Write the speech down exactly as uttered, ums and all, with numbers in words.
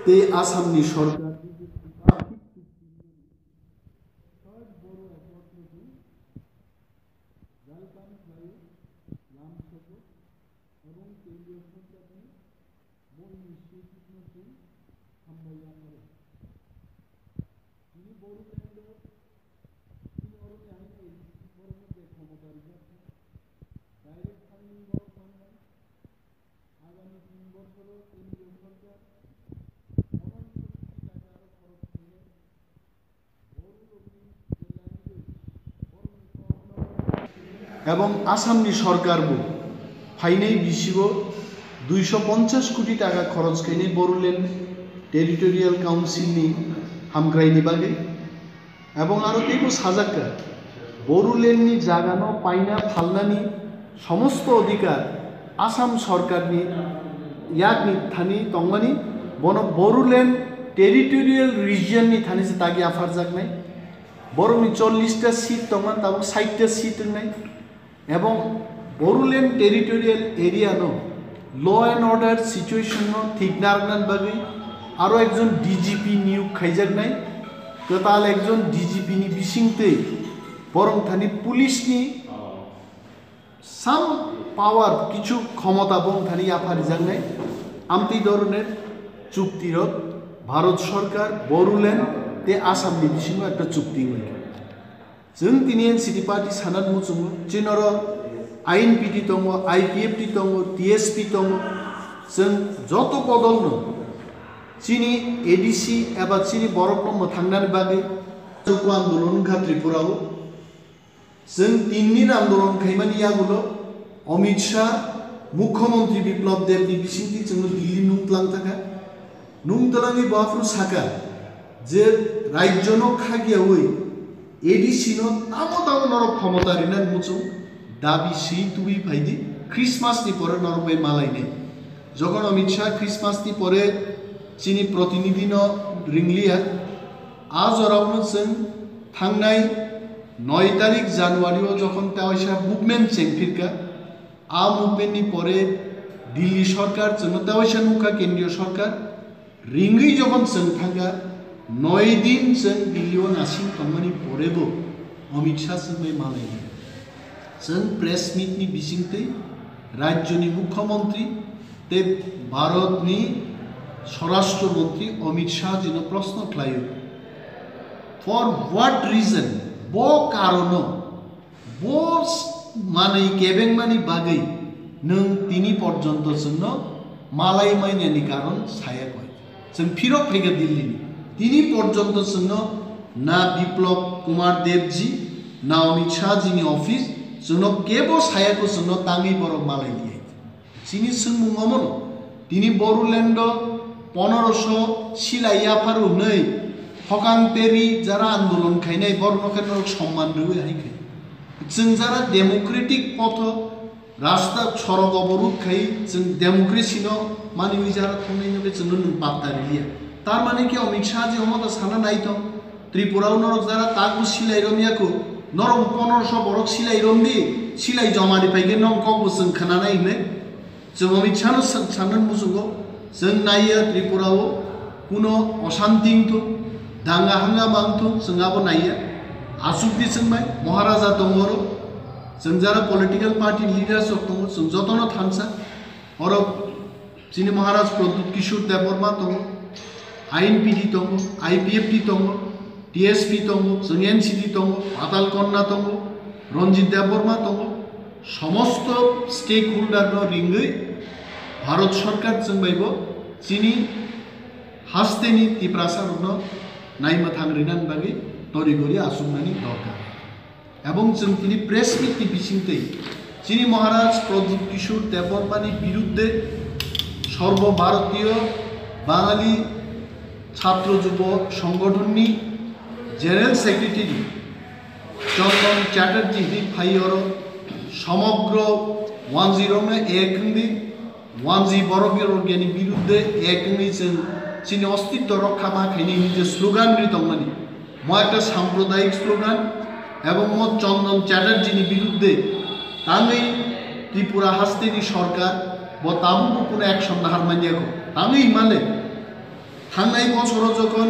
Tei Asamni sorkar third Boru Accord no welcome khlaio, lamsogo, ebong kendriyo sorkarni bo initiative no chwng hambai yapharo. Tini Boruland o tini oroni haino A D C borokno je khomota rijak kha, direct funding borok mangnai. Agami tin bochoro kendriyo sorkar onontro koti taka aro khoroch khainai. Bororokni je language, borokni kokno. Ebong Asamni sorkarbo phainai bisigo duiso ponchash koti taka khoroch khainai Boruland Territorial Council ni hamkraini bagwi. Ebong aro teibo sajak kha, Boruland ni jaga no paina phalnani somosto odhikar Assam sorkar ni yakni thani tongmani, bono Boruland Territorial Region ni thani se tagi apharjaknai. Borokni chollish ta seat tongmani, tabuk sait ta seat wngnai. Ebong Boruland Territorial Area no law and order situation no thik narwknani bagwi aro ekjon D G P niyok khaijaknai, kwtal ekjon D G P ni bisingtwi borok thani police ni some power, kichu khomota borok thani yapharijaknai. Amtwi dhoroner chukti rok Bharat Sorkar, Boruland tei Assam ni bisingo ekta chukti wngwi kha. Chwng tini N C T party sanat muchungo, chini oro I N P T tongo, I P F T tongo, T S P tongo, chwng joto bodolno chini A D C eba chini borokno mwthangnani bagwi chukwa andolon wngkha Tripura o. Chwng tin din andolon khaimani yagulo Amit Shah, Mukhyamantri Biplab Deb ni bisingtwi chwngno Delhi nung tlang thangkha. Nung twlangwi bo aphuru sakha je rajyono khagiyaui A D C no tamo tamo norok khomota rinani muchung dabi swi tubui phaidi, Christmas ni pore norok bai malainai. Jokhon Amit Shah Christmas ni pore chini protinidhi no ringliya, a jorao no chwng thangnai noi tarik January o jokhon tewaisa movement chengphirkha, a movement ni pore Delhi sorkar chwngno tewaisa nukha, kendriyo sorkar ringwi jokhon chwng thangkha, noi din chwng Delhi o nasing tongmani porebo Amit Shah chwng bai malainai. Chwng press meet ni bisingtwi rajyoni Mukhyamantri tei Bharatni Swarashtra Mantri Amit Shah jino proshno khlaio, for what reason, bo karono, bo s-, manwi kebengmani bagwi nwng tini porjonto chwngno malai mainani karon saya koi. Chwng phirok phaikha Delhi ni. Tini porjonto chwngno na Biplab Kumar Debji, na Amit Shah jini office, chwngno kebo sayakho chwngno tangwi borok malai liya. Chini swngmung omono, tini Boruland o ponorosho silai yaphar hwnwi hokang teri jara andolon khainai borokno khe norok somman rwui hai khe. Chwng jara democratic potho rasta sorok oborud khai chwng democracy no maniwi jara thangnaino khe chwngno nwng patta riliya. Tar mane khe Amit Shah ji omo ta sana naithok, Tripura o norok jara takbo silai romya kho, norok ponorosho borok silai romdi, silai joma riphai khe nong kokbo chwng khwnanai hwnwi. Chwng Amit Shah no sa-, sanna muchungo, chwng naiya Tripura o kuno oshanti wngthok, danga hangama wngthok, chwng abo naiya. Achukdi chwng bai Maharaja tongo oro, chwng jara political party leaders rok tongo, chwng jotono thansa. Oro chini Maharaj Pradyut Kishore Debbarma tongo, I N P T tongo, I P F T tongo, T S P tongo, chwng N C T tongo, Patal Kanya tongo, Ranjit Debbarma tongo, somosto stakeholder no ringwi Bharat Sorkar chwng bai bo chini hasteni Tiprasa rokno naimwthang rinani bagwi tori gori achuknani dorkar. Ebong chwng tini press meet ni bisingtwi chini Maharaj Pradyut Kishore Debbarmani birudde Sarbo Bharatiyo Bangali Chhatro Jubo Songgothonni General Secretary Chandan Chatterjee hinwi phai oro somogro wanjwirokno ek wngwi wanjwi borok rokni birudde ek wngwi chwng chini ostitto rokha ma khaini hinwi je slogan ri tongmani. Mo ekta sampradayik slogan, ebong mo Chandan Chatterjee ni birudde tangwi Tripura hasteni sorkar bo tabukbo kuno action nahar manya kho. Tangwi himale Thangnai bosoro jokhon